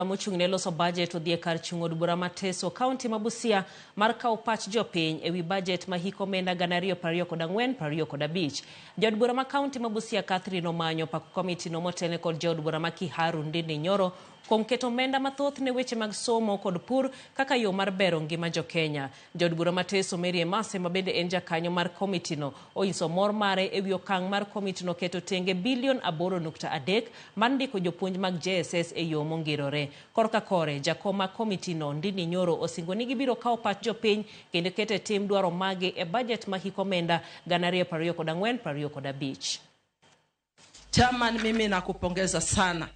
Mochung' ne loso bajet odhi e kar chung' od bura ma Teso, kaunti ma Busia mar kawo pach jopiny ewi bajet ma hik omenda 2024 25. Jaod bura ma kaunti ma Busia Catherine Omanyo opako komiti no motelne kod jaod bura ma Kiharu Ndindi Nyoro kuom keto omenda mathoth ne weche mag somo kod pur kaka yo mar bero ngima jokenya. Jaod bura ma Teso Mary Emase ma bende en jakanyo mar komiti no onyiso mor mare ewi okang' mar komiti no keto tenge bilion 8.3 mar ndiko jopuonj mag JSS e yo mongirore. Korka kore, jakom ma komiti no Ndindi Nyoro osingo ni gibiro kawo pach jopiny kendo keto e tim dwaro magi e bajet ma hik omenda 2024 25. Chairman, mimi nakupongeza sana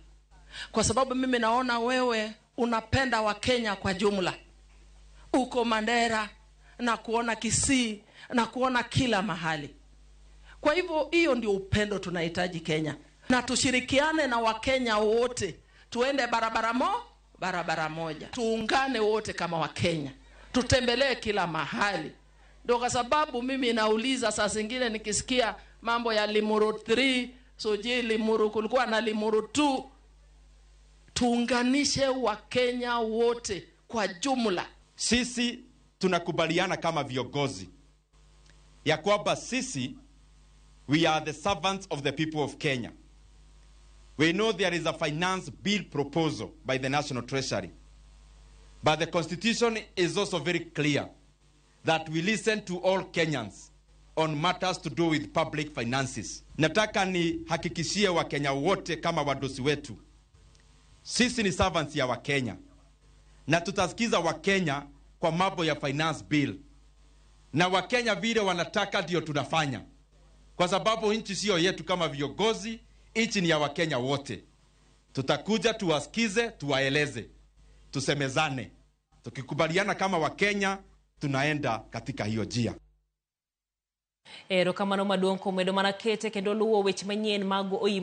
kwa sababu mimi naona wewe unapenda Wakenya kwa jumla. Uko Mandera na kuona Kisii na kuona kila mahali. Kwa hivyo hiyo ndio upendo tunahitaji Kenya, na tushirikiane na Wakenya wote, tuende barabara moja, tuungane wote kama Wakenya, tutembelee kila mahali. Ndio kwa sababu mimi nauliza saa zingine nikisikia mambo ya Limuru 3 sijui Limuru, kulikuwa na Limuru 2. Tuunganishe Wakenya wote kwa jumla. Sisi tunakubaliana kama viongozi ya kwamba sisi, we are the servants of the people of Kenya. We know there is a finance bill proposal by the National Treasury. But the Constitution is also very clear that we listen to all Kenyans on matters to do with public finances. Nataka nihakikishie Wakenya wote kama wadosi wetu, sisi ni servants ya Wakenya na tutasikiza Wakenya kwa mambo ya finance bill, na Wakenya vile wanataka ndio tunafanya, kwa sababu nchi siyo yetu kama viongozi, nchi ni ya Wakenya wote. Tutakuja tuwasikize, tuwaeleze, tusemezane. Tukikubaliana kama Wakenya, tunaenda katika hiyo njia. Erokamano maduong' kuom bedo mana kete kendo luwo weche manyien mag Oyim.